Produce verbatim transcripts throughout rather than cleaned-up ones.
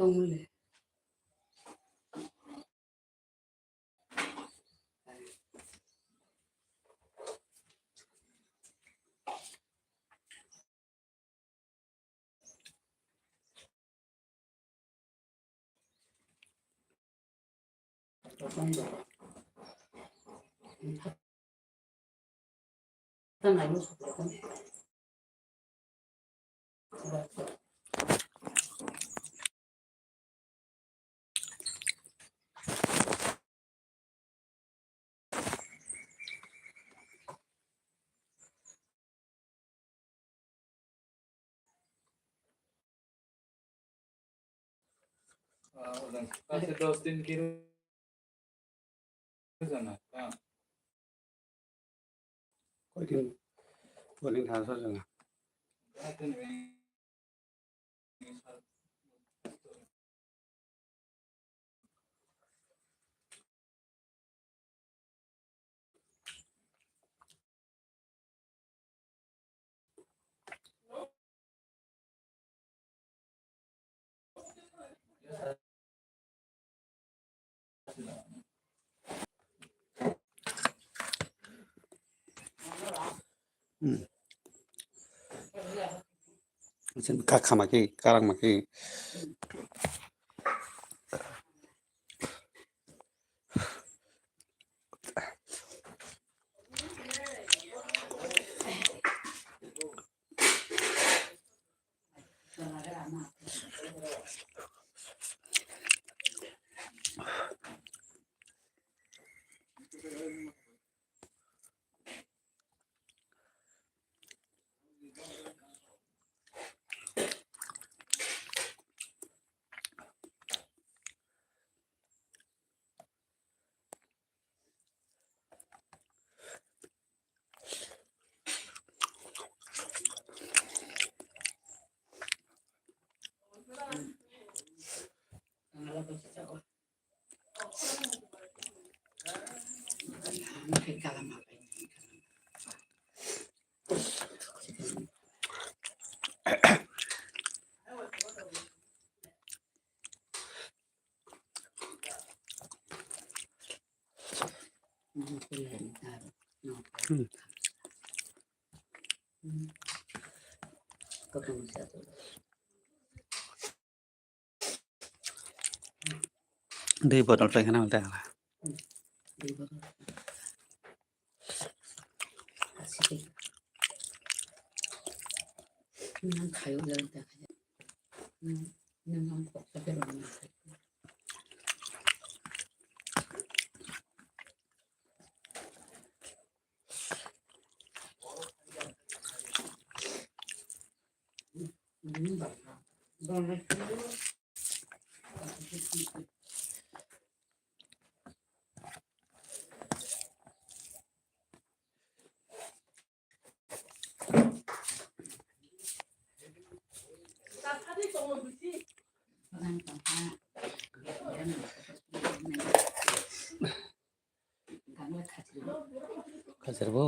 Only. Hace dos din kiro jana. Koi din, koi din tha sa jana. Hmm. Ka khama khe, karang ma khe. Dui botol pai khana ulta khala. Khachir bo.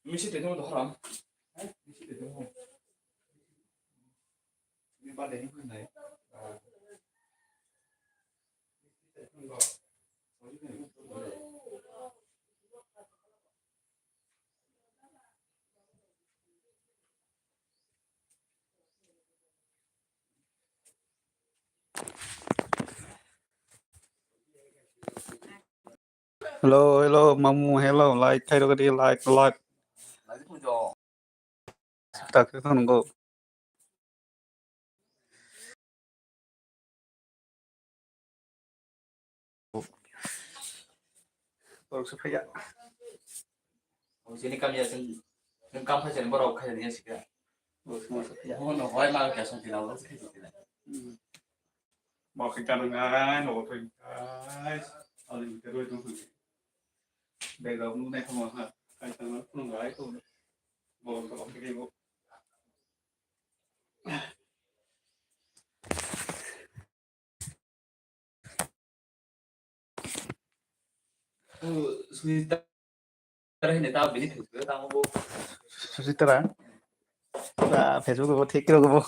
Misi tengmo dohram. Misi tengmo. Ini pada ini pun naik. Hello, hello, mamu, hello, like, khairok di, like, like. Tak, tak, tak, nunggu. Borok se phaiya. Sini kam ya sini, sini kam phai sini borok khai ya sini. Borok se phaiya. Bono hoi ma kya sini na borok se khai sini. Hmm. Bo khe kanang ai, nogo thoi ai. Aling teroi tong thang. Background nung nai thamo ha. Kai tang nang phunung ai to. Bo to khe bo. Sujitra hini ta bini Facebook tamo bo. Sujitra. Ba Facebook bo thik rok bo.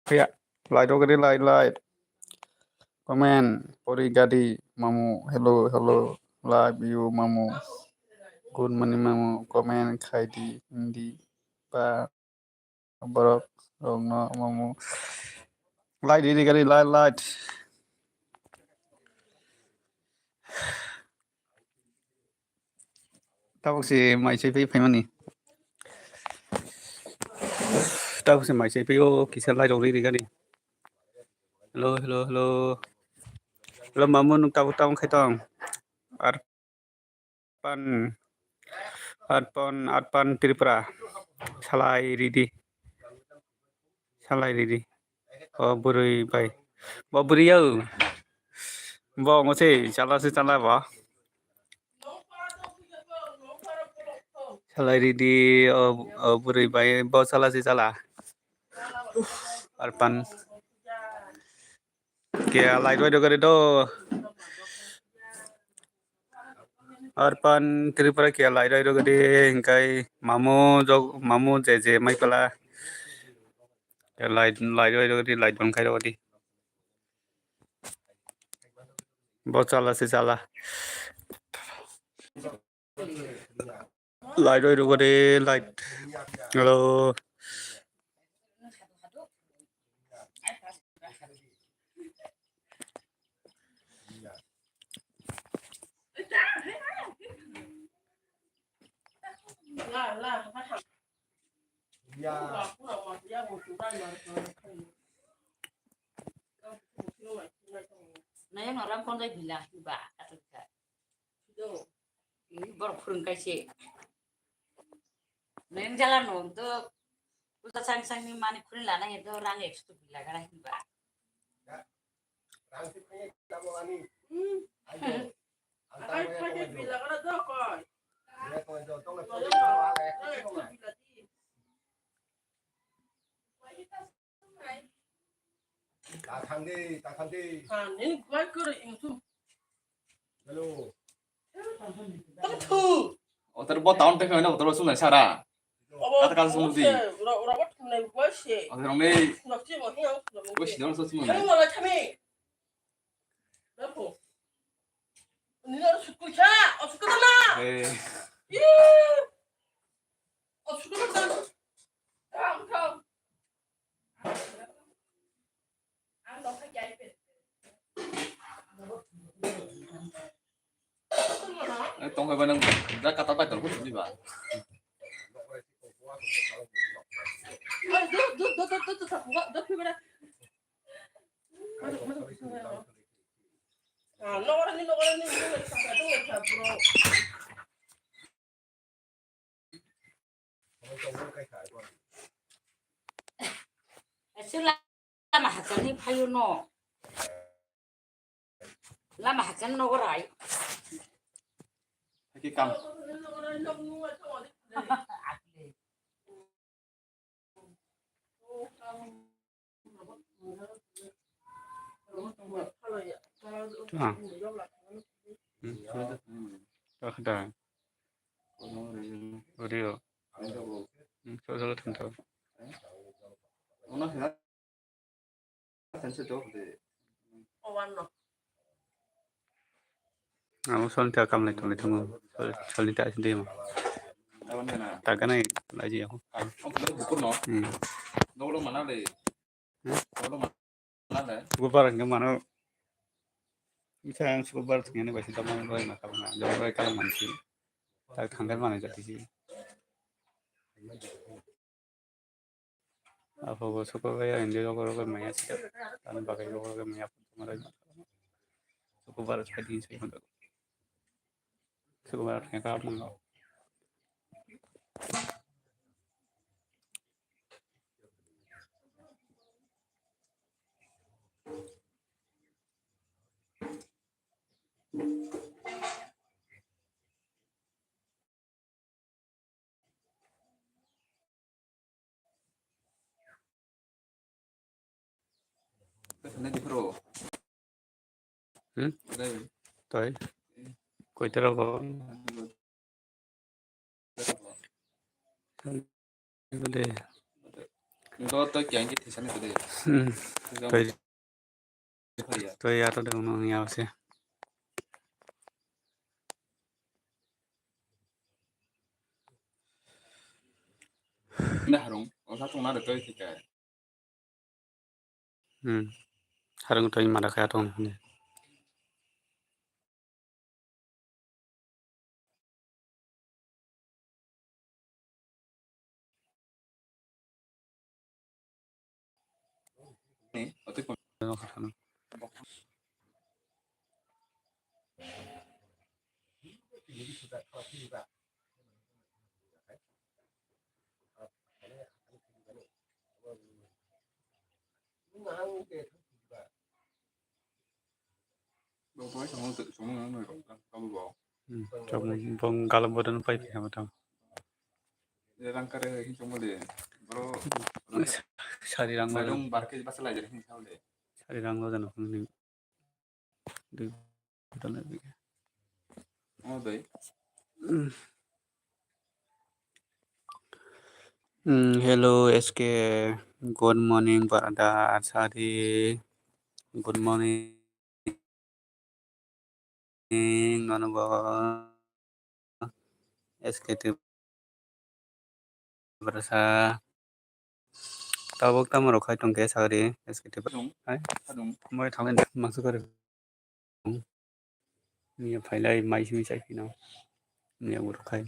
Phiya, like rok ri, like, like. Comment, pori gadi, mamu, hello, hello, love you, mamu. Good morning, mamu. Comment, khai di, hindi, ba, borok, rok no, mamu. Like di, di gadi, like, like. Tabuk se mai chai phai phaimani. Tabuk se mai chai phai o kisa lai rok ri ri gani. Hello, hello, hello. Hello, mamu nung tabuk tabuk khai tong. Arpan, Arpan, Arpan Tripura. Salai ridi. Salai ridi. O bwrwi bai. Bo bwrwi ya. Bo ngo se chala se chala bo. Salai ridi o, o bwrwi bai bo chala se chala. Arpan. Khe lai roi rogari do. Arpan Tripura khe lai roi rogari hingkai mamu jog, mamu je je mai pala. Khe lai, lai roi rogari lai don khai rogari. Bo chala se chala. Light roi rw gode, light. Hello. Nayang orang kon dai bila ba atuk ka. Ini borok phwrwng kaise. Neng jala no do puja sang sang ni mani khuni lana he do rang ekso tu bila gara hin ba. Rang si phai tamo ani. Hmm. Ayo. Akai phai bila gara do koi. Bila koi do tong. Rang ekso tu bila di. Ta thang de, ta thang de. Ani bai koro ingsum. Hello. Tang thu. O tar bo town te khana o tar sunai sara. Kata kata sung di. Ora ora thunai bai se. O tar nei. Nak chi mo hiang. Bai si dong so sung. Hello wala chami. Dapo. Nila sukul cha, o sukul na. Eh. Ih. O sukul na. Thang thang. Eh, tong hai ba nang da kata bai tong ko di ba. Ah, nogorani, nogorani, nogorani, bro. Ese lama hakani phayo no. Lama hakani nogorai. Haki kam. Ah. Hmm, sudah. Sudah. Audio. Hmm, sudah, sudah, sudah. Amo solni ta kamlai tonglai tongo. Sol-, solni ta asli demo. Ta gana laji ako. Hmm. Hmm? Sukubar hingke mano. Isa ang sukubar thwngya ni bai sita mano bai ma kabana. Jok bai kalam mansi. Tak thangkar mano jati si. Apo bo sukubar ya indi jok rok maya sita. Tani bagai jok rok maya pun mano. Sukubar thwngya ni sai mano. Sukubar thwngya ka mano. Nadi pro. Hmm? Dai. Toi. Koi tero ko. Dai. Do to kyang ki thisa ni de. Hmm. Toi. Toi ya to de no ya se. Na harung, o sa tong na de toi thika. Hmm. Harung toi mara kaya tong ni. Ni, ati kon. Hmm, chong bong galo bodan pai phi hama tang. Sari rang lo. Sari rang lo jano. Dui bottle ni bigya. Oh, doi. Mm. Mm, hello, S K. Good morning, brother. Sari. Good morning. Nono bo. S K T Tiprasa. Tabuk tamo rok khai tong khe sagri S K T Tiprasa. Hai. Moi thangwi mangsa kari. Miya phailai mai simi chai phino. Miya ur khai.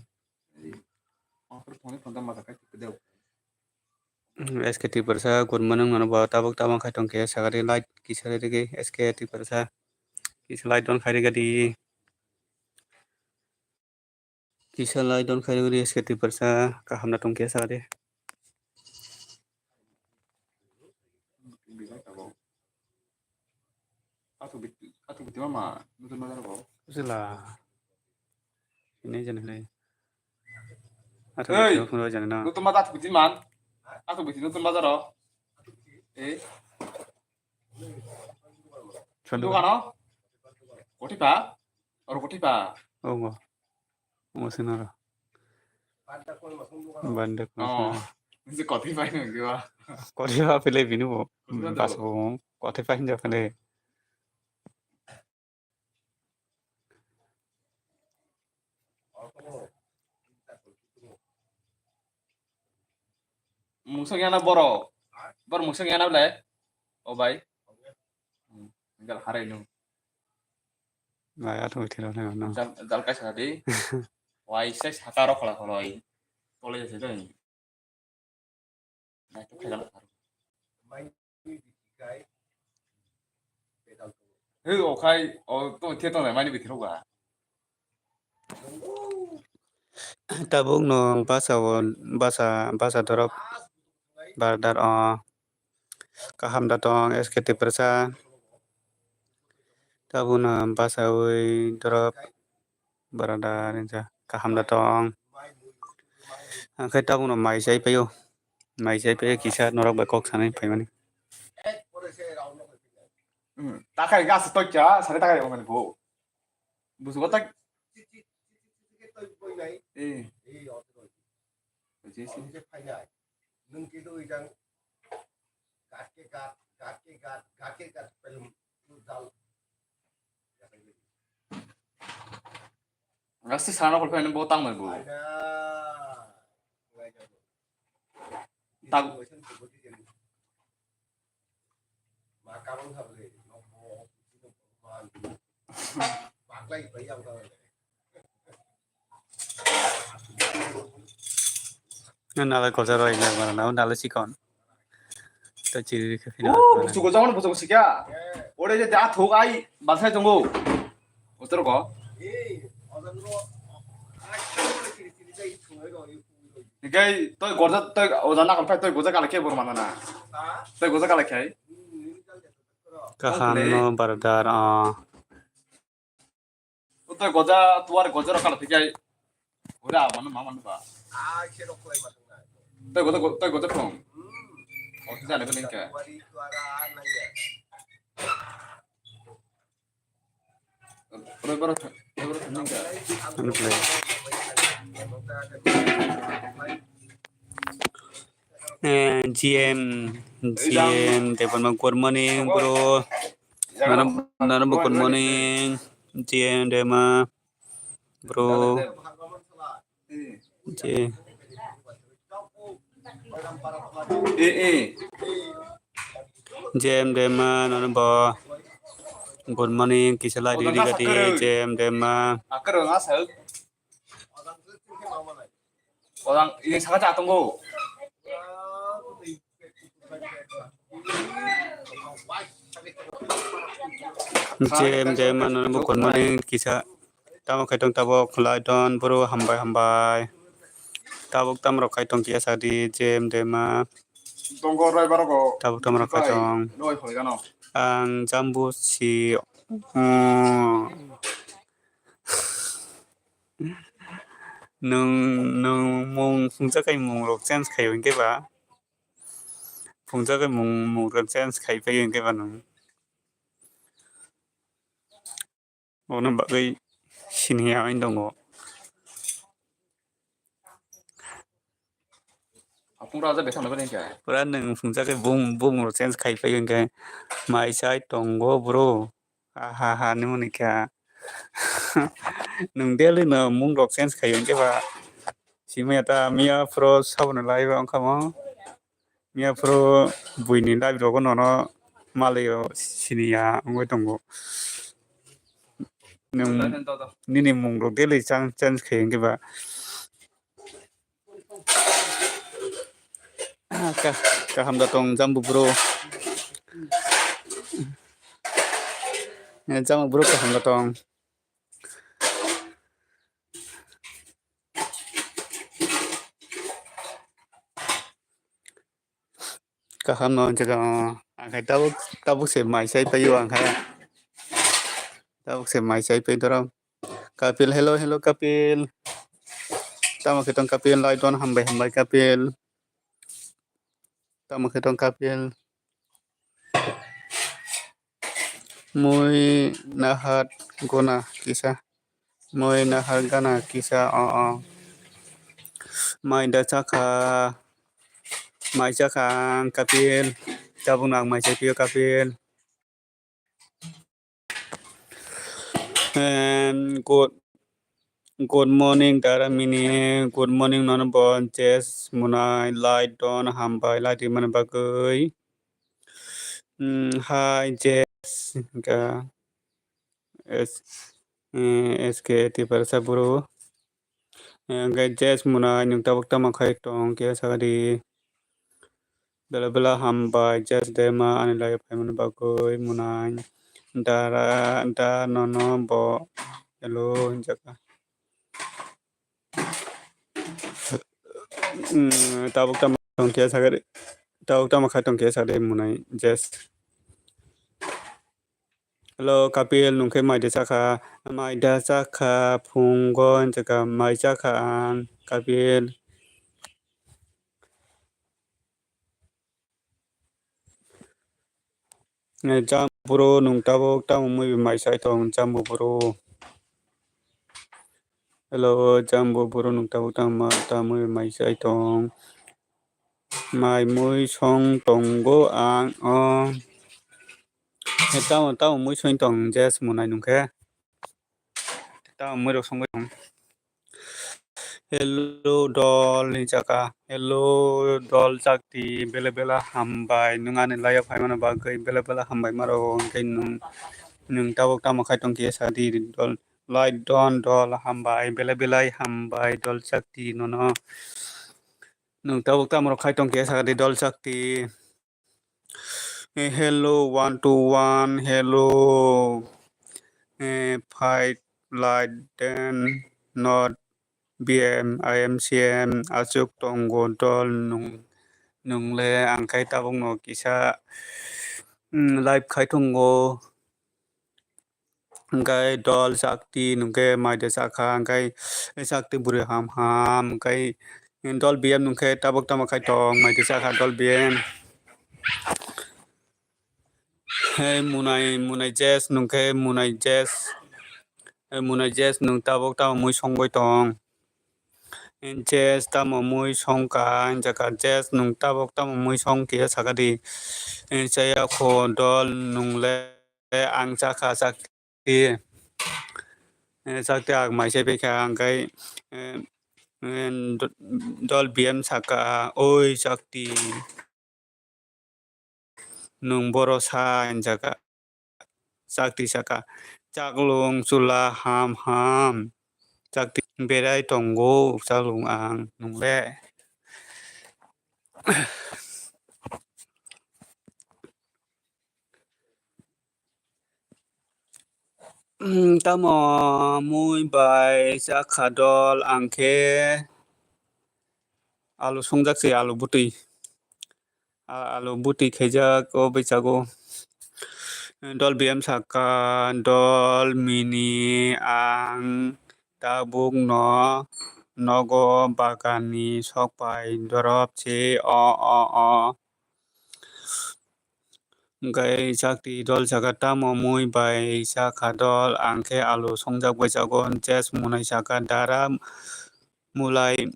S K Tiprasa, good morning, nono bo tabuk tamo khai tong khe sagri light kisa rigi S K Tiprasa. Kisa light don khai rigi di. Kisa lai don khai rwgwi S K Tiprasa kaham na tong khe sa de. Athuk biti, athuk biti mama, nutun bazar ko. Sila. Ini jani le. Athuk Hey! Biti phun jani na. Nutun bazar athuk biti man. Athuk biti nutun bazar o. Eh. Chondu. Dukano? Kotipa? Or kotipa? Omo. Omo sinara. Bande Oh. Kotipa ni diwa. Kotipa pele binu bo. Kotipa Bas debo. Bo. Kotipa hinja pele. Mungsang yana boro. Bor mungsang yana ble. O bai. Gal harai no. Bai ato thira na no. Jal jal kai sa di. Wai sai saka ro khala khala ai. Tole jase doi. Hey, okhai, o to the to mani bithiro ga. Tabuk no basa o basa basa dorop bardar o kaham da tong S K Tiprasa. Tabuk no basa oi dorop Brother, rinsa kaham da tong. Angkhe tabukno mai chai paio. Mai chai paio kisa norok bai kok sanai phaimani. Hmm, takai gas tocha, sare takai omani bo. Busu ko tak. Eh. Buji si. Rasti sana kol pen bo tang mai bo. Tang. Nalai kosa roi na mana na nalai sikon. To chiri rikhe phina. Oh, busu goja mano busu sikya. Ore je da thok ai basai tongo. Utor ko. Hikai toi goja toi oja na kai toi goja kala khe bor mana na. Toi goja kala khe. Kaham no bardar a. Toi goja tuar goja rok kala thikai. Ora mano ma mano ba. Toi goja toi goja thong. Oto jane ko nengke. Ano play. Eh, G M, G M Debbarma, good morning, bro. Nana, nana, good morning, G M Debbarma, bro. J M Dema, nono bo. Good morning, kisa lai riri gati, J M Dema. Orang ini sangat jatuh. J M Dema, nono bo good morning, kisa. Tamo khaitong tabok khwlai don bro, hambai hambai. Tabok tamo rok khaitong kiya sadi J M Dema. Tabok tamo rok khaitong. Ang jambu si. Nwng, nwng mung phungsa khai mung rok change khai hwnkhe ba? Phungsa khai mung, mung rok change khai phai hwnkhe ba nwng? Ono bagwi siniya wng tongo. Pura nwng phungsa khai bung, bung rok change khai phai hwnkhe mai sai tongo bro. Aha ha, nini kha. Nwng daily no mung rok change khai hwnkhe ba. Simaya ta miya pro saboni lai ba wngkha mo. Miya pro buini live rogo nono malio siniya wngwi tongo. Nwng nini mung rok daily change, change khai hwnkhe ba. Ka-, kaham da tong jambu bro. Eh, jambu bro kaham da tong. Kaham no hwnjak ang khai tabuk, tabuk se mai sai paio ang khai. Tabuk se mai sai pai dorong. Kapil, hello, hello, Kapil. Tamo khe tong Kapil, lai don hambai, hambai, Kapil. Tamo khe tong Kapil. Mui nahat gona kisa. Mui nahat gana kisa, o, o. Mai da chakha. Mai chakha ang Kapil. Tabuk nang mai chai pio Kapil. And good, good morning, Dara Mini. Good morning, nono bo Jess Munai, light don hambai, light rimani bagwi. Hmm, hi, Jess. Ga, S, eh, S K Tiprasa bro. Hwnkhe Jess Munai nwng tabuk tamo khai tong khe sakadi. Bela bela hambai Jess Dema ani live phaimani bagwi Munai. Dara da nono bo hello hwnjakha. Hmm, tabuk tamo tong khe sakadi. Tabuk tamo khai tong khe sakadi Munai Jess. Hello, Kapil, nwng khe mai de chakha? Mai da chakha, phungo, hwnjaka mai chakha ang, Kapil. Eh, Jambu bro, nwng tabuk tamo mui bai mai sai tong, Jambu bro. Hello, Jambu bro, nwng tabuk tamo, tamo mui bai mai sai tong. Mai mui song tongo ang, o. Eh, tamo, tamo mui song tong, Jess Munai nwng khe. Tamo mui rok songwi tong. Hello, dol ni chakha. Hello, dol chakti, bela bela hambai. Nwng ani live phaimani bagwi bela bela hambai maro. Hwnkhe nwng, nwng tabuk tamo khai tong khe sadi dol. Light don dol hambai, bela belai hambai, dol chakti nono. Nwng tabuk tamo rok khai tong khe sadi dol chakti. Eh, hello, one two one, hello. Eh, fight light den not B M, I M C M, achuk tongo dol nwng, nwng le ang khai tabuk no kisa, mm, live khai tongo. Hwnkhe dol chakti nwng khe mai de chakha, hwnkhe chakti bwrwi ham ham, hwnkhe dol B M nwng khe tabuk tamo khai tong, mai de chakha dol B M. Hey, Munai, Munai Jess, nwng khe Munai Jess. Mwnai Jes, nwng tabuk tamo mui songwi tong? Jes, tamo mui songkha? Hinjakha Jes, nwng tabuk tamo mui songkhe sakadi? Chaya kho dol, nwng le? Ang chakha, chakti. Chakti ang maisai phaikha, hwnkhe dol B M sakha, oi chakti. Nwng boro sa hinjakha. Chakti sakha, chaklung chwla ham ham. Chakti, berai tongo chaklung ang, nwng le? Tamo mui bai chakha dol, ang khe alu songjak se, alu bwtwi. A-, alu bwtwi khaijak o bwchago. Dol B M sakha, dol mini, ang tabuk no nogo bagan ni sokpai dorop se o o o. Hwnkhe chakti dol sakha, tamo mui bai chakha dol, ang khe alu songjak bwchago. Jes mwnai sakha, dara mulai,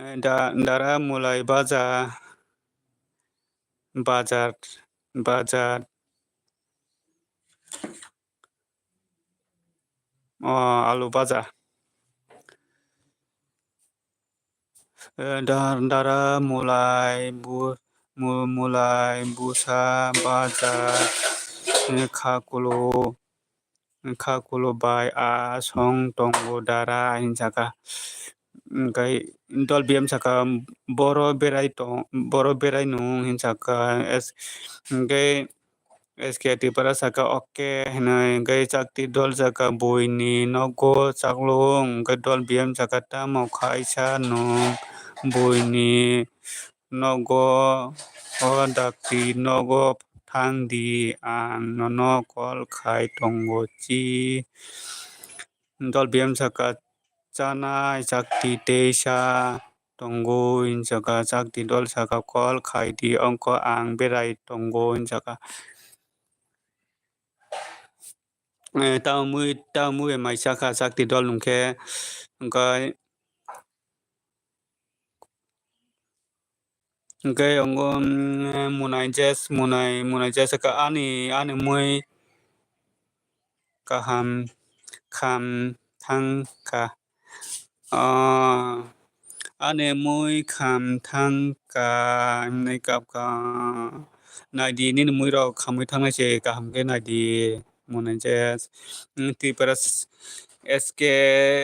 eh, da-, dara mulai baja, bajar, bajar. O, alu baja. Eh, dar-, dara mulai bu-, mu-, mulai busa baja, eh, kha kulo, kha kulo bai a song tongo dara hinjakha. Hwnkhe dol B M sakha, boro berai tong, boro berai nung hinjakha. Es-, hwnkhe S K Tripura sakha, oke hinwi. Hwnkhe chakti dol sakha, buini nogo chaklung. Hwnkhe dol B M sakha, tamo khaisa nwng buini nogo, o dakti nogo thangdi, ang nono call khai tongo chi. Dol B M sakha, chanai chakti teisa tongo hinjakha, chakti dol sakha, call khaidi, ongkho ang berai tongo hinjakha. Eh, tamwi, tamwi bai mai chakha chakti dol nungkhe, hwnkhe, hwnkhe ongkho, mm, mwnai Jes, mwnai, mwnai Jes kha ani, ani mui kaham kham thangkha. Ah, ani mui kham thangkha, hwnwi kapkha. Naidi, nini mui rok khamwi thangnai se kaham khe naidi, mwnai Jes. Mm, Tripura s-, S K,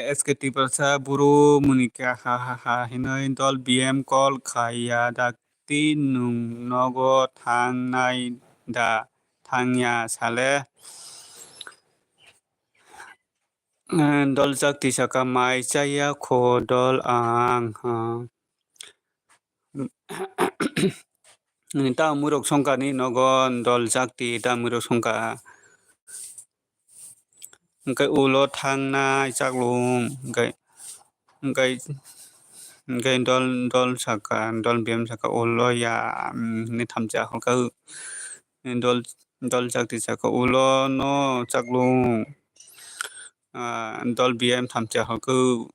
S K Tripura sa buru muni kha, ha, ha, ha, hinwi dol B M call khaiya, dakti nwng nogo thangnai da, thangya sale. Eh, dol chakti sakha, mai chaya kho dol ang, ha. Tamwi rok songkha ni nogo dol chakti, tamwi rok songkha. Hwnkhe ulo thangnai chaklung, hwnkhe, hwnkhe, hwnkhe dol, dol sakha, dol B M sakha, ulo ya, mm, hinwi thamchi aholkha, dol, dol chakti sakha, ulo no chaklung, ah, dol B M thamchi aholkha.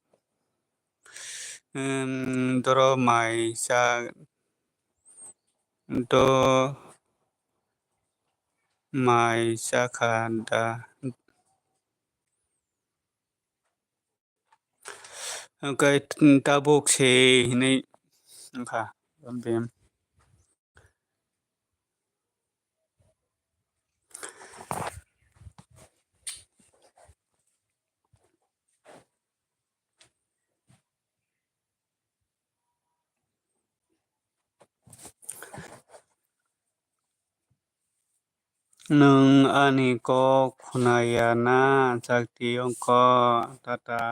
Em, doro mai cha, do mai chakha da. Hwnkhe tabuk se hinwi wngkha. Nwng ani kok khwnaya na? Chakti wngkha, tata.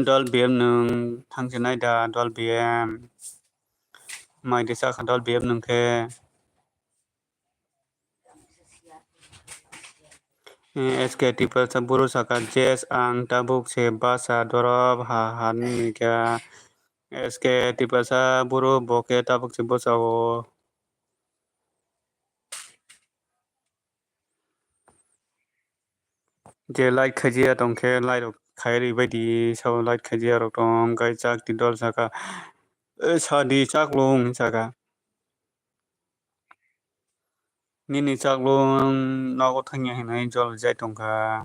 Dol B M nwng thangsinai da, dol B M. Mai de sakha dol B M nung khe. Eh, S K Tiprasa buru saka, Jes ang tabuk se basa dorop ha han ni kha. S K Tiprasa buru bo khe tabuk se bwsa o. Je like khajiya tong khe like rok khai ri bai di, sabo like khajiya rok tong khe chak ti dol saka. Eh, sadi chaklung saka. Nini chaklung nogo thangya hinwi jol jai tongkha.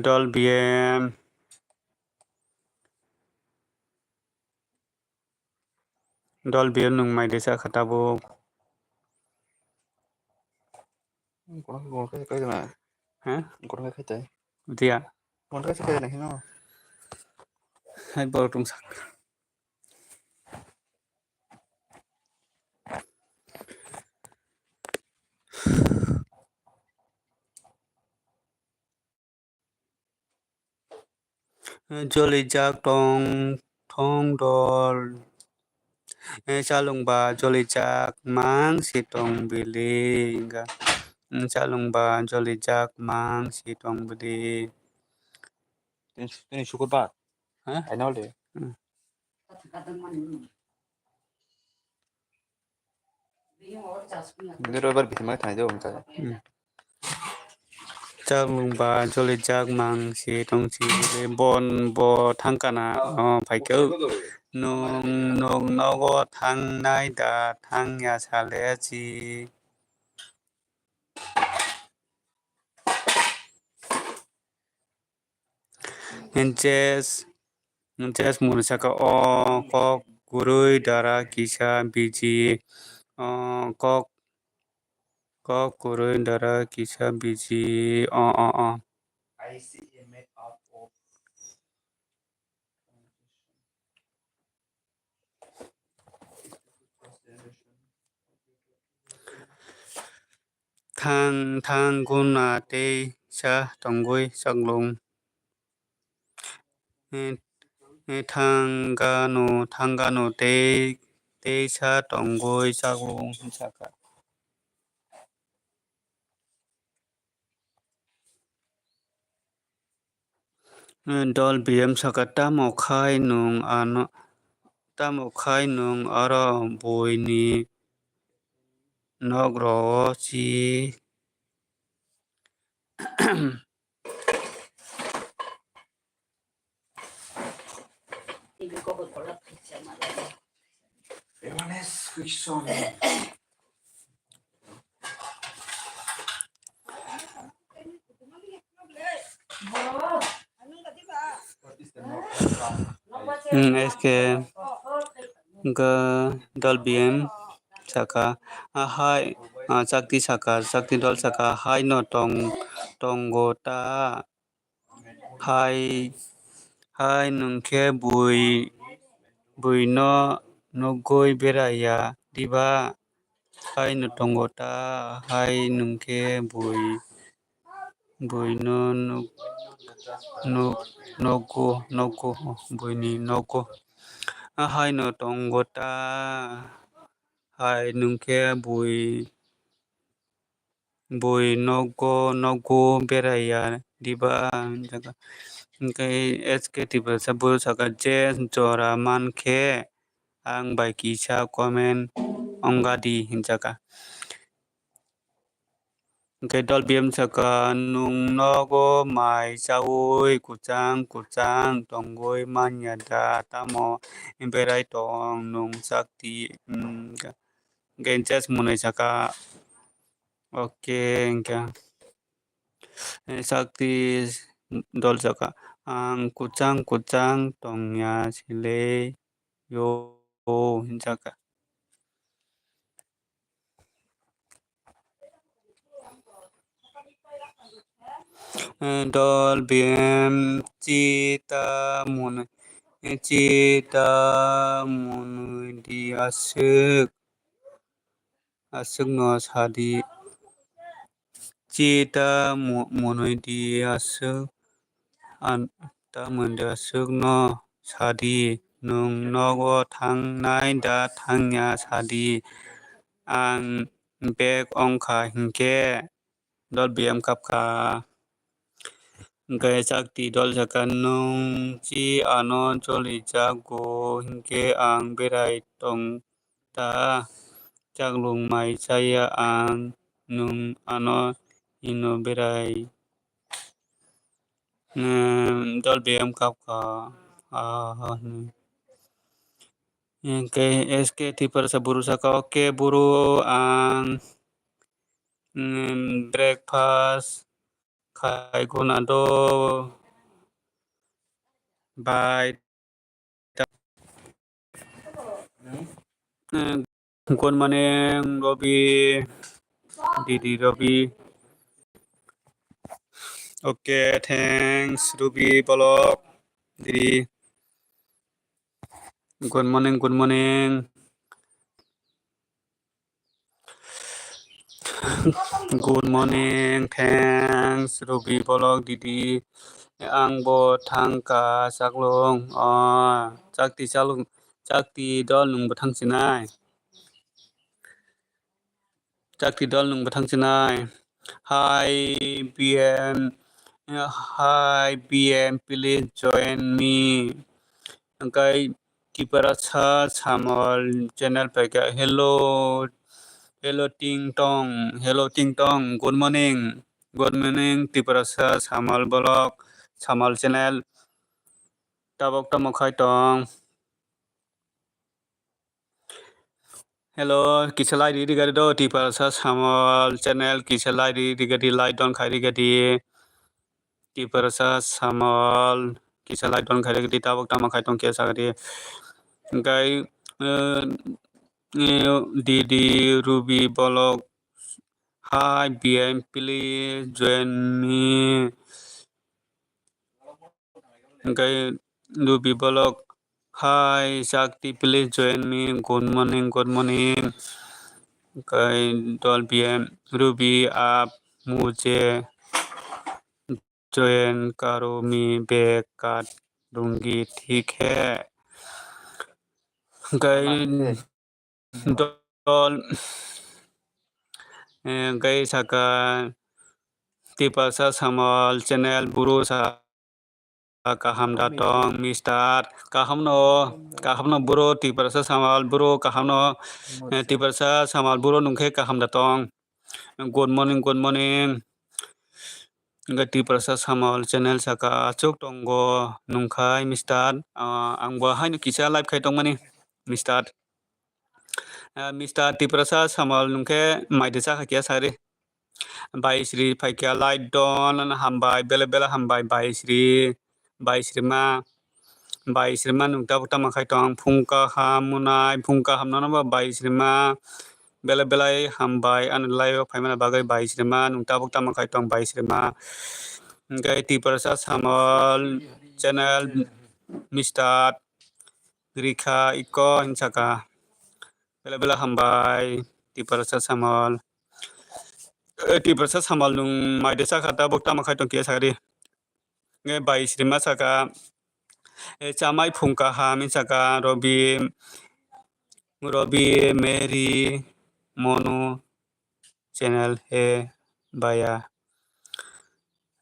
Dol B M. Dol B M nung mai de sakha tabuk. Kono khe kai na. Ha? Kono khe kai tai. Dia. Kono khe kai na hino. Hai borok tong sak. Jolijak tong thong dol. Chalungba jolijak mang si tong bili. Chalungba jolijak mang si tong bili. Tini, tini sukurbar. Ha? Final day. Hmm. Nini roibar bithi mai thani de wngkha. Hmm. Chalungba jolijak mang si tong si bon bo thangkana, oh, phaikhe. Nung, nung nogo thangnai da thangya sale si. Jes, Jes muni saka o kok kwrwi dara kisa biji, o kok, kok kwrwi dara kisa biji, o, o, o. Thang, thang guna tei sa tongwi chaklung. Eh, eh, thang gano, thang gano tei, tei sa tongwi chaklung hwnwi sakha. Dol B M saka, tamo khai nwng ano, tamo khai nwng aro buini nok rwo si. Hmm, S K, hwnkhe dol B M saka, a hai, a chakti saka, chakti dol saka, haino tong, tongo ta. Hai, hai nwng khe bui, buino nugwi beraiya diba? Haino tongo ta, hai nwng khe bui, buino nuk, nuk, nugo, nugo, buini nugo. Haino tongo ta, hai nwng khe bui, bui nogo, nogo beraiya diba? Hwnkhe S K Tiprasa bwsaka je jora mankhe ang bai kisa comment ongadi hinjaka. Hwnkhe dol B M saka, nwng nogo mai chaui kwchang kwchang tongwi manya da, tamo berai tong nwng chakti? Hwnkhe Jes mwnwi saka, okay, hwnkhe, eh, sakti dol saka, ang kwchang kwchang tongya sile yo, hinsaka. Eh, dol B M chita mwnwi, chita mwnwi di aswk. Aswkno sadi. Chita mu-, mwnwi di aswk, an-, ta mwnwi di aswkno sadi. Nwng nogo thangnai da thangya sadi. Ang bek ongkha hinkhe dol biyam kapkha. Hinkhe chakti dol sakha, nwng chi ano cholijago hinkhe ang berai tong ta chaklung mai chaya ang nwng ano hino berai. Nwng dol biyam kapkha. Ah, nwng. Hinkhe S K Tiprasa buru sakha, "Oke buru, ang, mm, breakfast khai guna do. Bye." Good morning, Robi. Didi Robi. Okay, thanks, Ruby Bolok. Didi. Good morning, good morning. Good morning, thanks, Ruby Bolok Didi. Ang bo thangkha chaklung. Oh, chakti chaklung, chakti dol nwng bo thangsinai. Chakti dol nwng bo thangsinai. Hi, B M. Hi, B M, please join me. Hwnkhe Tiprasa Samol channel paikha. Hello, hello, Ting Tong. Hello, Ting Tong. Good morning. Good morning, Tiprasa Samol Bolok, Samol channel. Tabok tamo khai tong. Hello, kisa like di riga di do, Tiprasa Samol channel, kisa like di riga di, like don khai riga di. Tiprasa Samol, kisa like don khai riga di, tabok tamo khai tong kisa riga di. Hwnkhe, eh, eh, Didi Ruby Bolok, hi, B M, please join me. Hwnkhe Ruby Bolok, hi, Shakti, please join me. Good morning, good morning. Hwnkhe dol B M, Ruby, aap mujhe join karo, main back card dungi, thik hai. Hwnkhe dol, eh, hwnkhe sakha Tiprasa Samol channel buru sa kaham da tong, Mister. Kaham no, kaham no buru Tiprasa Samol buru kaham no, eh, Tiprasa Samol buru nwng khe kaham da tong. Good morning, good morning. Hwnkhe Tiprasa Samol channel sakha, achuk tongo nwng khai Mister. Ah, ang bo haino kisa live khai tongmani, Mister. Ah, Mister Tiprasa Samol nwng khe mai de chakha kiya sari. Bai Sri phaikha, like don, hambai, bele bele hambai, Bai Sri, Bai Srima, Bai Srima nwng tabuk tamo khai tong, phung kaham mwnai, phung kaham nono bo Bai Srima, bele bele hambai, ani live o phaimani bagwi Bai Srima nwng tabuk tamo khai tong, Bai Srima. Hwnkhe Tiprasa Samol channel, Mister Rikha Iko hinwi sakha. Bele bele hambai, Tiprasa Samol. Eh, Tiprasa Samol nwng mai de chakha, tabuk tamo khai tong kiya sakha di. Nge Bai Srima sakha, eh, chamai phung kaham hinwi sakha, Robi, Robi, Mary, Monu, channel he baya.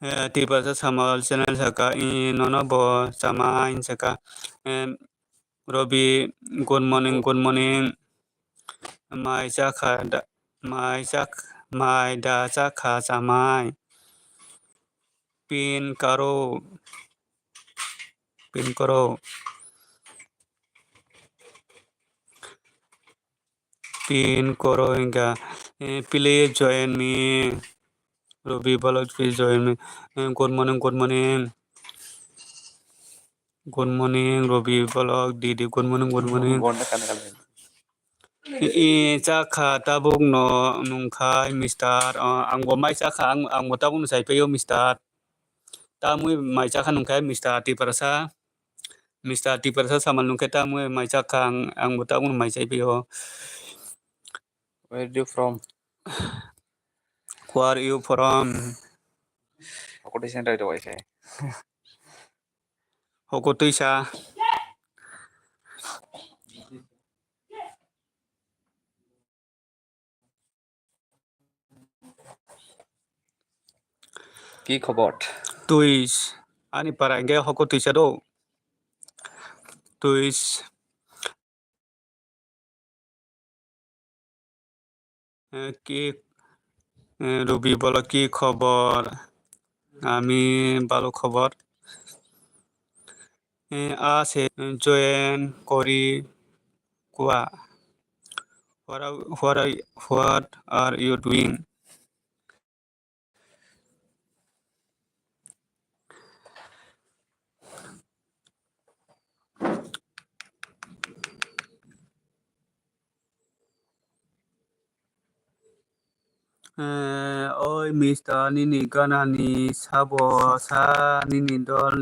Eh, Tiprasa Samol channel sakha, i nono bo chamai hinwi sakha. Em, Robi, good morning, good morning. Mai chakha da, mai chak, mai da chakha chamai. Pin karo, pin karo. Pin koro hingka, eh, please join me. Robi Balok, please join me. Eh, good morning, good morning. Good morning, Robi Balok, Didi, good morning, good morning. Bonda kana kana. I chakha tabuk no nungkhai, Mister. Ah, ang bo mai chakha, ang, ang bo tabuk no sai paio, Mister. Tamui mai chakha nungkhai, Mister Tiprasa. Mister Tiprasa samal nungkhe tamui mai chakha ang, ang bo tabuk no mai chai paio. Where do you from? Who are you from? Ako design rai do wai sai. Hoko twisa. Ki khobor? Twis, ani para hwnkhe hoko twisa do. Twis. Eh, ki, eh, Rubi bolo ki khobor? Ami balo khobor. Eh, a se join kori kua. What are, what are, what are you doing? Eh, oi mister, nini ganani sabo sa, nini dol,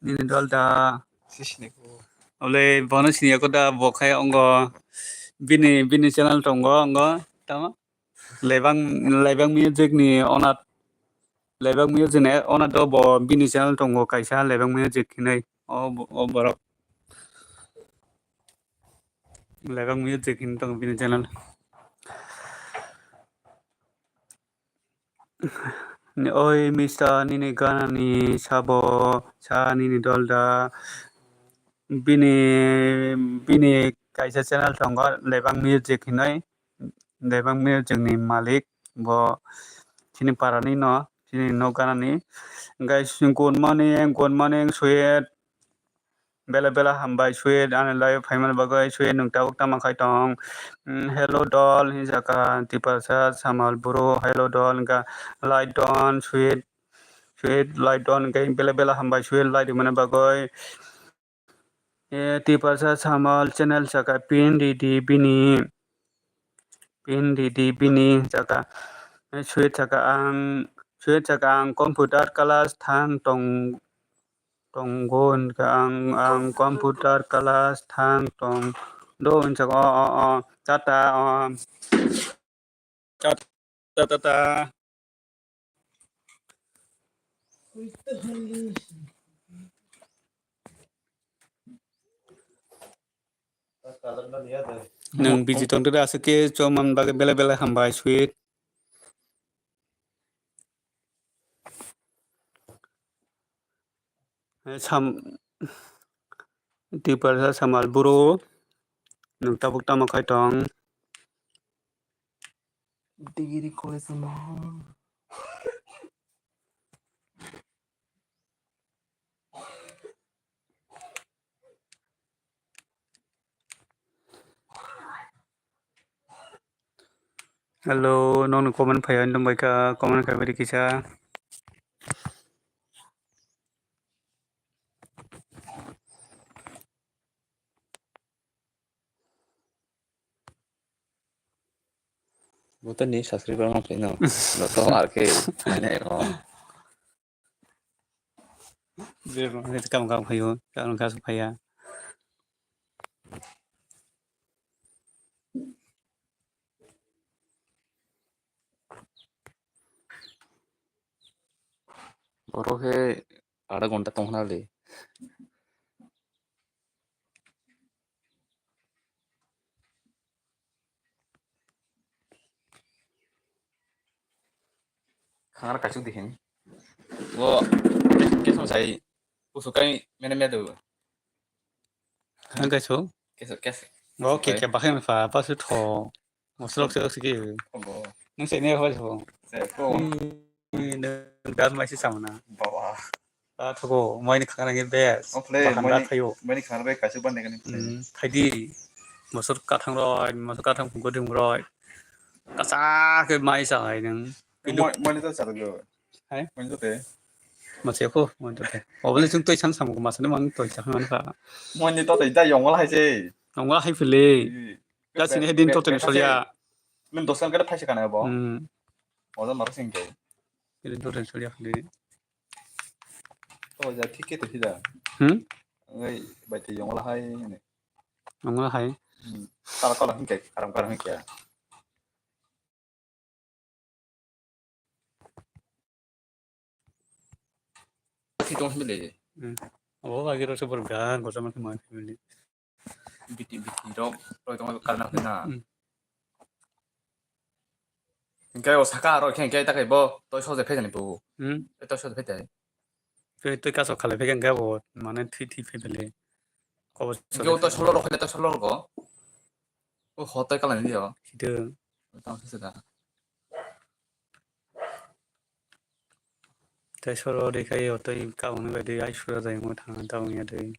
nini dol da. Sisini ko. Ole bono sini ko da, bo khai ongo. Bini, bini channel tongo ongo. Tamo? Lebang, Lebang Music ni owner, Lebang Music ni owner do bo bini channel tongo kaisa Lebang Music hinwi. O bo-, o borok Lebang Music hinwi tongo bini channel. Ni oi mister nini ganani sabo sa nini dol da. Bini, bini kaisa channel tongo Lebang Music hinwi. Lebang Music ni malik bo chini para ni no, chini nok gana ni. Guys, good morning, good morning, sweet. Bela bela hambai, sweet. Ani live phaimani bagwi, sweet, nwng tabuk tamo khai tong. Mm, hello dol, hinjaka, Tiprasa, Samal, Bru, hello dol, hinka, like don, sweet, sweet, like don, hinka, bela bela hambai, sweet, like rimani bagwi. Eh, Tiprasa Samal channel saka pin ridi bini. Pin ridi bini saka. Eh, sweet saka ang, sweet saka ang computer class thang tong, tonggo hinka ang, ang computer class thang tong do hinka o, o, o, tata, o. Ta, ta, ta, ta. Nwng busy tongtwkhe aswk khe chomani bagwi belai belai hambai, sweet. Eh, sam-, Tiprasa Samal Bru, nwng tabuk tamo khai tong? Degree college ni mohor. Hello, nokni comment phaiya, wng tongbaikha, comment khaibai di kisa. Bo to ni subscriber ma khaino. Lo to ar khe, mane, oh. Bebak ni kam kam phaio, kam kam phaiya. Oro khe adha ghonta tongkha nali. Khangar kaisuk di hin. Bo kesong sai usukai mene medu. Khangar kaisuk? Kesok, kesok. Bo ke ke bahai ma pha, pasu tho. Moslok se oksiki. Obo. Nang se ne hoi ho. Se ko. Nang dar mai si samna. Bawa. Ta thogo, mai ni khana ngi bes. Okle, bahan mai da ni, thayo. Mai ni khana bai kaisuk ban de kani. Hmm, thaidi. Mosor kathang roi, mosor kathang phungko dim roi. Kasa ke mai sa hai nang. Pindu. Mai, mai ni to sa do. Hai? Mai ni to te. Mase ko, mai to te. Obole chung toi san sam ko masa ni mang toi sa man ka. Mai ni to te da yong wala hai se. Yong wala hai phile. Hmm. Da sini he din to te soya. Men dosan kada phaisa kana bo. Hmm. Oda maro sing ke. Din to te soya phile. O ja, thik khe to sida. Hmm? Ngai bai te yong la hai ne. Yong la hai. Hmm. Kala kala hingke, karam karam hingke. Thik tong sini le. Hmm. Abo agi ro se bor ga, gosa ma ma family. Biti, biti rok, roi tong karna kena. Hmm. Hingke o saka aro khe hingke ta khe bo toi soje phai jani bo. Hmm? Toi soje phai tai. Toi, toi kaso khalai phai khe hingke bo mane thwi thwi phai phai le. Kobo Hingke o toi solo rok phai toi solo rok. O ho toi kala ni dio. Sito. Tang se da. Tei soro de kai o tei kabangni bai de ai sura jai wngma thang ta wngya de.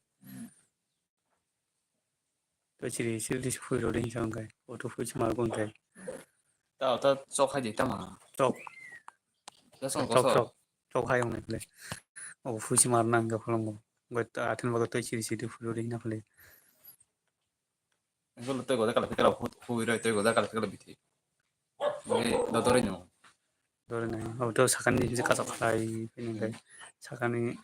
Tei chiri chiri de phui rode hinsa wngkai. O to phui chima rok wngkai. Ta, ta chok hai de tama. Chok. Ta song Chok, koso. Chok. Chok hai wngna le. O phui chima rok nang ga pholong bo. Bai ta athen bago tei chiri chiri de phui rode hina phale. Engkol tei goda kala phikala hu-, hui roi tei goda kala phikala bithi. Bai dodori no. Dodori nai. Abo to sakani je kasak khlai phini bai. Sakani.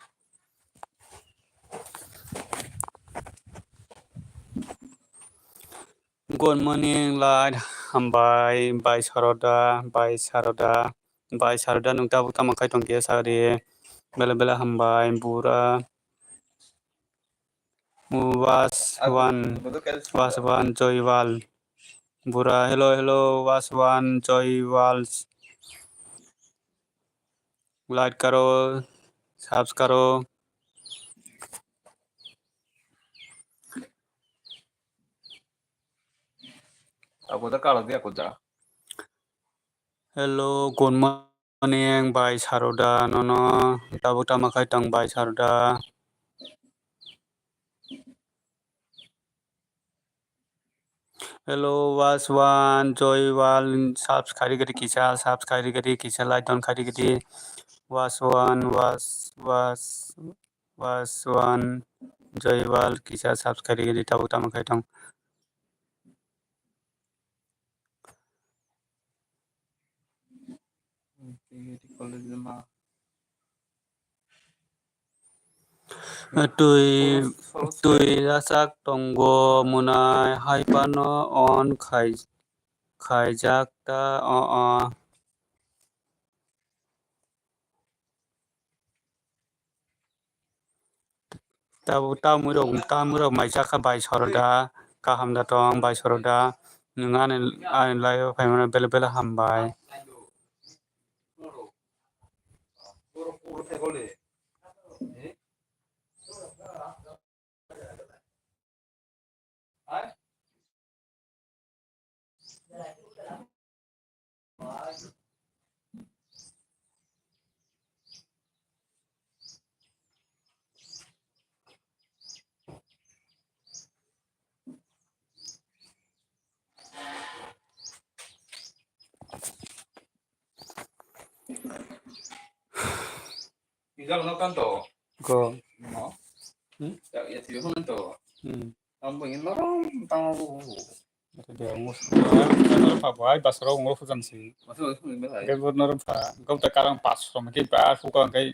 Good morning, Light. Hambai, bai Saroda, bai Saroda, bai Saroda, nung tabuk tamo khai tong khe sa di. Bela bela hambai, bura. Was one, was one, Joywal. Bura, hello, hello, was one, Joywal. Like karo, subs karo. Abo da kala dia ko da. Hello, good morning, bai Saroda, nono tabuk tamo khai tong bai Saroda. Hello, was one, Joywal, subs khai rikadi kisa, subs khai rikadi kisa, like don khai rikadi, was one, was, was, was one, Joywal, kisa, subs khai rikadi tabuk tamo khai tong. Twi, twi rachak tongo, mwnai hai phano on khai, khaijak ta, o, o. Tabuk tamwi rok, tamwi rok mai chakha bai Saroda, kaham da tong bai Saroda, nwng ani, ani live o phaimano belai belai hambai. Ijal no kanto. Ko. No. Hmm? Ya, ya, tiyo hon to. Hmm. Tambo in norom, tambo. Ate de, ngus, ngus, ngus, pa, bai, basra, ngus, fujan si. Masuk, masuk, masuk. Ke bor norom pa, gau ta karang pas, som ke pa, fuka, kai.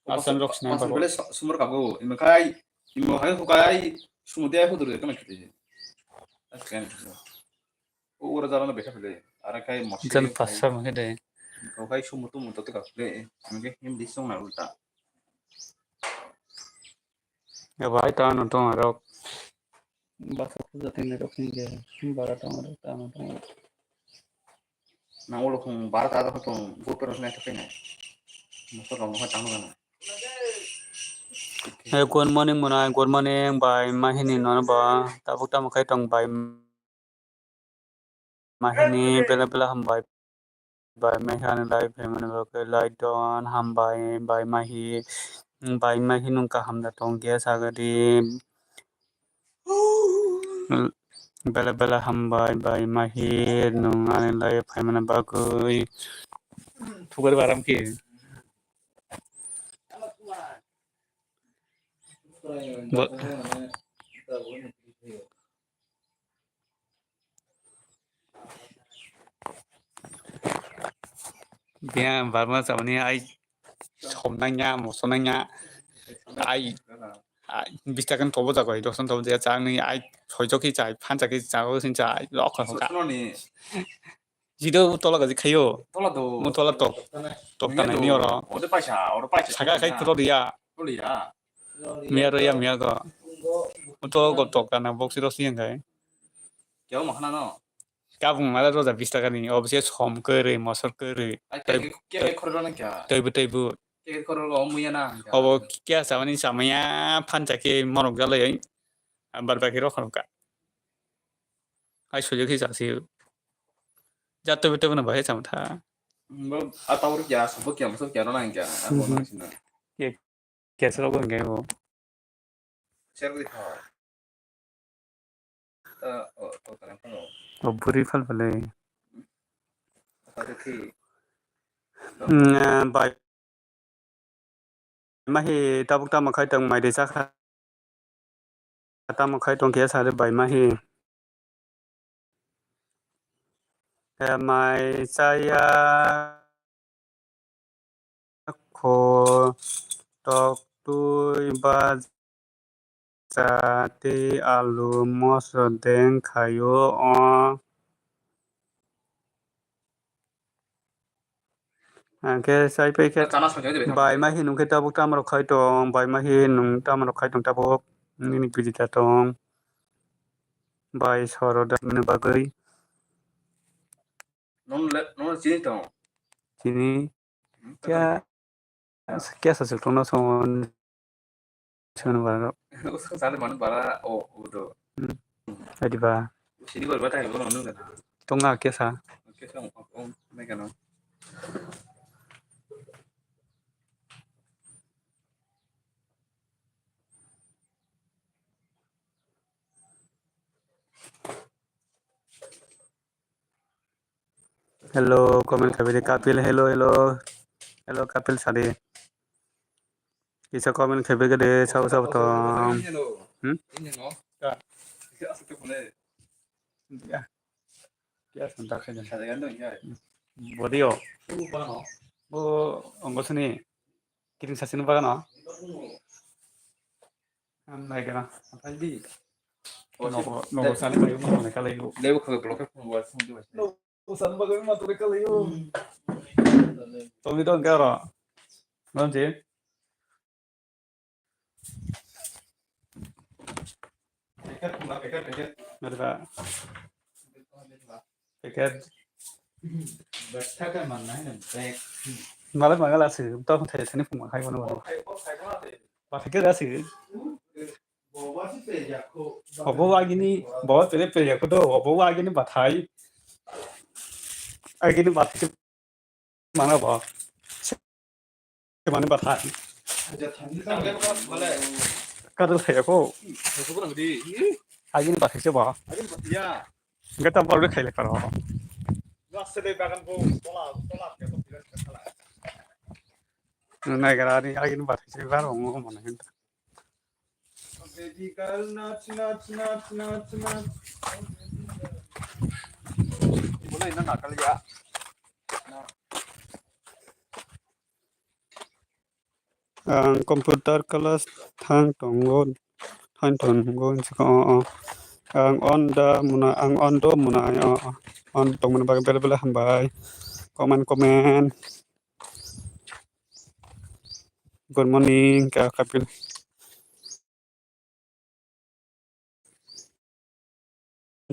Asan rok sinai pas, pas, babo. Bele sumur kabu, imakai, imo hai fukai, sumudia fudur, kana kiti. Askan. O ura jala no bekha phile. Ara kai mosi. Jan pasa mangke de. O kai sumu tumu to ka phile. Mangke him di song na ulta. Ya bai ta no tong arok. Basa puja tene rok hinge. Bara tong arok ta no tong arok. Na ulo khung bara ta ko tong go pero na to kene. Motor rok no tang na. Hey, good morning, mwnai, good morning, bai, mahini nono ba, tabuk tamo khai tong, bai, mahini, bela bela hambai, bai, mahini lai, bai, mani, bai, lai, don, hambai, bai, mahi, bai, mahi, nung kaham da tong, khe sagadi, bela bela hambai, bai, mahi, nung ani lai, phaimani bagwi, thugari baram khe. Bo-, Bia barma chamani ai som nangya, moso nangya, ai, ai, bis taka ni tobo jago, dos taka ni tobo jago, chang ni ai, soi jok ki chai, phan chak ki chai, sin chai, lok kha kha. Jide tola gaji khayo. Tola do. Mo tola tok. Tok ta nai ni oro. Ode paisa, oro paisa. Saka khai puro dia. Puro dia. Miya ro ya miya go. Mo tola go tok ta na box ro si yang khai. Kya mo khana no? Kabung mala roja bis taka ni, obo se som kwrwi, mosor kwrwi. Ai, tei, keke, keke tei, khorokno kya? Teibo, teibo. Keke khorok o muya na, kya? Obo kya samani samaya phancha khe morok jalai, bar bar khe rok khorok ka. Ai, sujuk khe chasi. Ja teibo, teibo no bahai chama tha. Bo, a tawr kya, sabo kya, mosok kya, rona kya, abo na sina. Ke, ke sero bo ngai bo. Share di kha. Ta, o, o, ta, ta, o. O buri phal phale. Ta, ta, khi. Hmm, ah, bai. Mahi tabuk tamo khai tong mai de chakha. Tamo khai tong khe sari bai mahi. Eh, mai chaya kho tok twi ba cha tei alu mosro deng khaio o. Ang khe sai pai khe chana songja de bai ma hi nung khe tabuk tamo rok khai tong, bai ma hi nung tamo rok khai tong tabuk nini piji ta tong. Bai soro da mene bagwi. Non le, non chini tong. Chini. Hmm, kya, kya sa suk tong na son. Sunu bara. Usa sale manu bara o, o do. Hmm. Adi ba. Sini bara bata ibo nunu kana. Tong na kya sa. Kya sa o, o, me kana. Hello, comment khabi de Kapil. Hello, hello. Hello, Kapil sadi. Kisa comment khabi de sabo sabo tong. Hmm? Ya. Ya, santa khajan. Body o. Bu ongo sini. Kiting sasini bagano. Ang nai gana. Apai di. Nogo, nogo sani bagwi ma tongwi kalaio. Lebu khaga block phone wa phone di. Nogo sani bagwi ma tongwi kalaio. Tongwi dong karo. Nonji. Packet, packet, packet. Merda. Packet. Bag thaka man nai na bag. Malai magal asi, to thai thani phung khai bono. Ba thake asi. Obo agini, bo tere pe yakho do, obo agini bathai. Agini bathai. Mana bo? Mani bathai. Kadal khaya ko. Agini bathai se bo. Gata bor khai le karo. Nai gara ni agini bathai se bar ongo mana hinta. Baby girl, nach, nach, nach, nach, nach. Boleh na nakal ya. Ang computer class thang tongo, thang tongo, o, o. Ang on da muna, ang on do muna, o, o. On tongmani bagwi bele bele hambai. Comment, comment. Good morning, ka Kapil.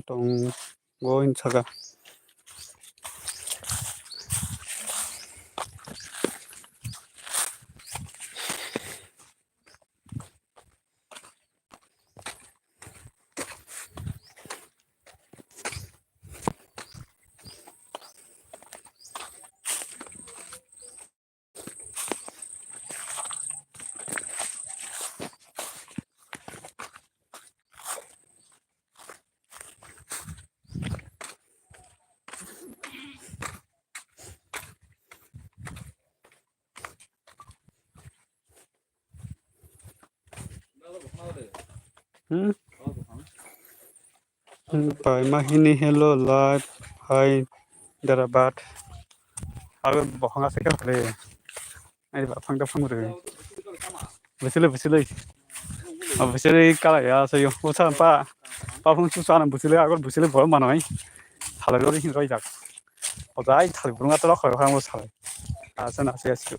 Tongo hinwi saka. Hmm? Hmm, pai ma hini hello live hai darabat. Aro bokhang ase khe phale. Ai ba phang da phang re. Bisile bisile. A bisile kala ya se yo. O sa pa. Pa phung su sa na bisile agor bisile bor manoi. Thala gori hin roi jak. O dai thal burung atlo khoi khang o salai. Asa na se asu.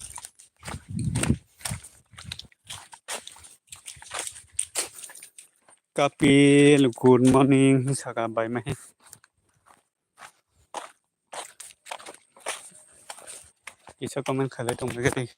Kapil, good morning, saka bai mahi. kisa comment khailai tongbaigwi.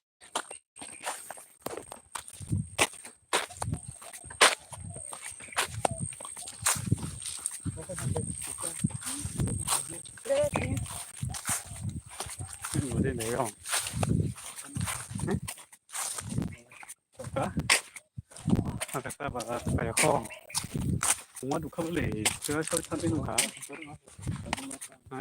Kaka ba kaya kho. Uma dukha bole, kaya soi thanti nukha. Ha?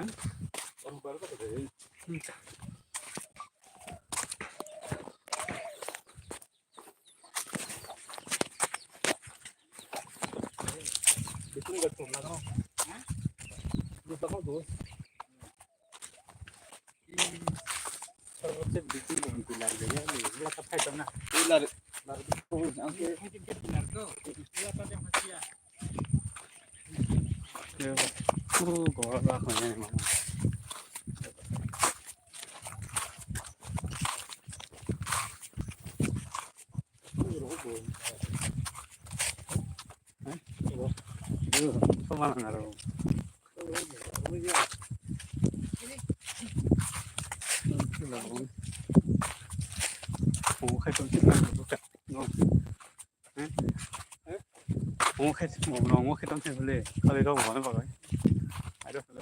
Omo khe, omo khe tong khe bole, kali rok bo bagwi. Airo khe.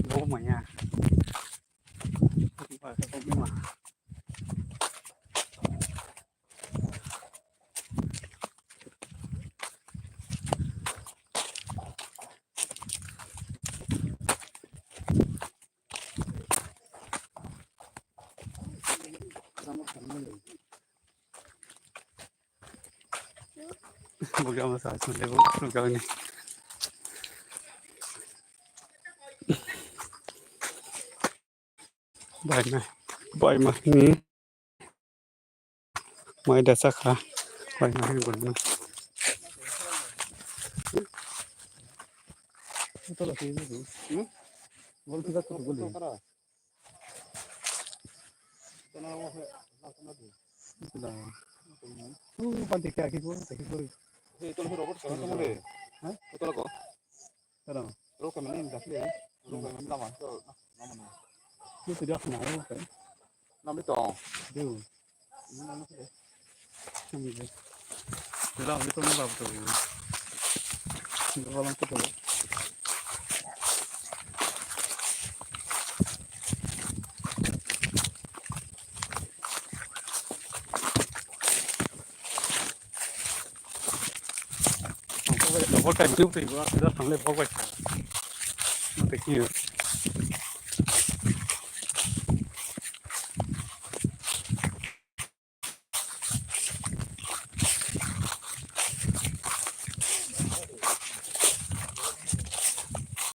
Bo manya. Ba khe bo ma. Bugi ama sa chwng tei bugi ani. Bai ma, bai ma ni. Mai da chakha, bai ma ni gurma. Bok kai mani bwtwi bo, sida thanglai bok bai. Thank you.